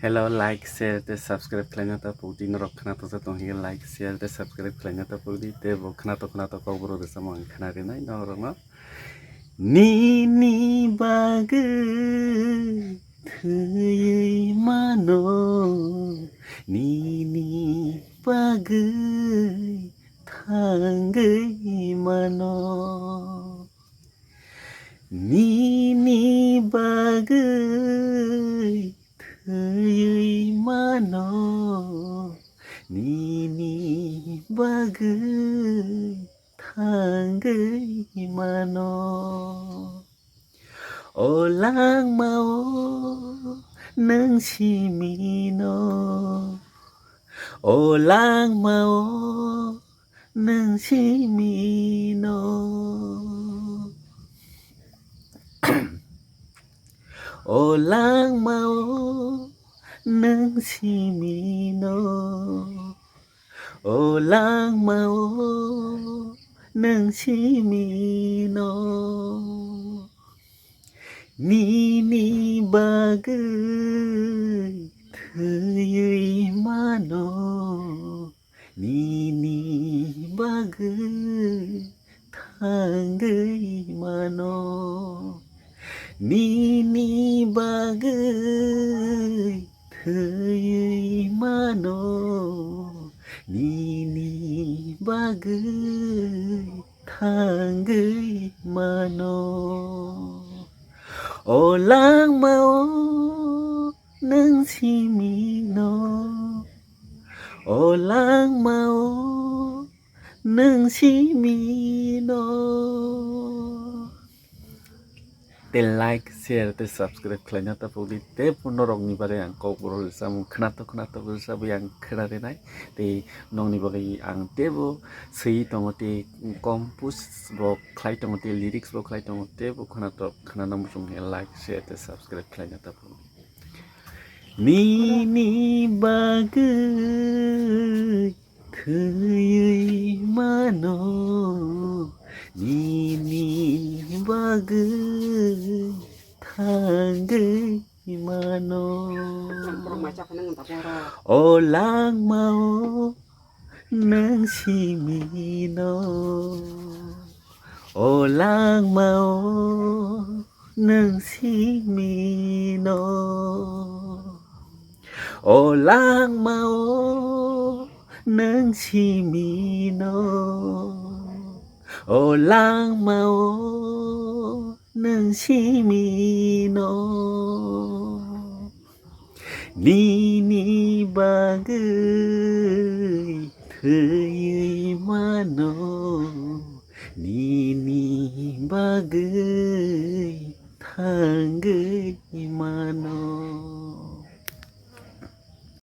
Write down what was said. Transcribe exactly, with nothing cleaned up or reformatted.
Hello, like, share tei subscribe khlaina ta pokdi. Norok khna toksa tong hwnkhe like, share tei subscribe khlaina ta pokdi. Tei bo khna tok khna tok kokborok rwchapmung ang khna rinai norokno. Nini bagwi thwiwi mano, nini bagwi thangwi mano. Nini bagwi thwiwi mano, nini bagwi thangwi mano. O langmao nwng simino, o langmao nwng simino. O langmao nwng simino, o langmao nwng simino. Nini bagwi thwiwi mano, nini bagwi thangwi mano, nini bagwi thwiwi mano, nini bagwi thangwi mano. O langmao nwng simino, o langmao nwng simino. Tei like, share tei subscribe khlaina ta pokdi. Tei norokni bagwi ang kokborok rwchapmung khna tok khna tok rwchapwi ang khna rinai. Tei nokni bagwi ang teibo swi tongo, tei compose bo khlai tongo, tei lyrics bo khlai tongo, teibo khna tok khna nang muchung like, share tei subscribe khlaina ta pokdi. Nini bagwi thwiwi mano, nini bagwi thangwi mano. O langmao nwng simino, o langmao nwng simino, o langmao nwng simino, o langmao nwng simino. Nini bagwi thwiwi mano, nini bagwi thangwi mano.